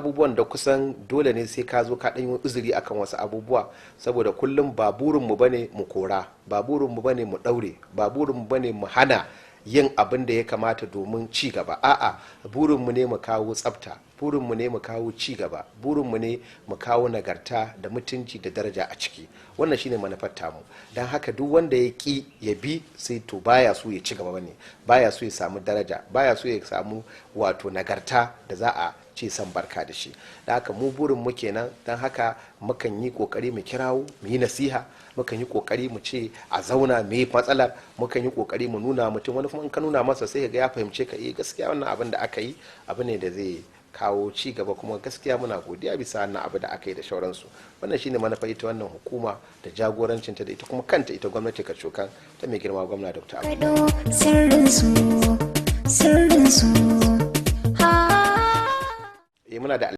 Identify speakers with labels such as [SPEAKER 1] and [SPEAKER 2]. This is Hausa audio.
[SPEAKER 1] Abubuwan da kusan dole ne sai ka zo ka ɗan yi uzuri akan wasu abubuwa, saboda kullum ba burinmu bane mu kora, ba burinmu bane mu ɗaure, ba burinmu bane mu hana yin abin da ya kamata domin ci gaba. A'a, burinmu ne mu kawo tsafta, burinmu ne mu kawo ci gaba, burinmu ne mu kawo nagarta da mutunci da daraja a ciki. Wannan shine manufar tamu. Don haka duk wanda ya ki ya bi, sai to baya so ya ci gaba bane, baya so ya samu daraja, baya so ya samu wato nagarta da za a ce san barka da shi. Da haka mu burin mu kenan. Don haka mukan yi kokari mu kirawo, mu yi nasiha, mukan yi kokari mu ce a zauna mu yi matsalar, mukan yi kokari mu nuna mutum. Wani kuma in ka nuna masa, sai ga ya fahimce ka, eh, gaskiya wannan abin da aka yi abu ne da zai kawo ci gaba, kuma gaskiya muna godiya bisa wannan abu da aka yi da shauransu. Wannan shine manufa ita wannan hukuma da jagorancinta da ita kuma kanta ita gwamnati kacokan ta mai girma gwamna Dr.
[SPEAKER 2] Kado sirrinsu, sirrinsu. Ha.
[SPEAKER 1] Eh, muna da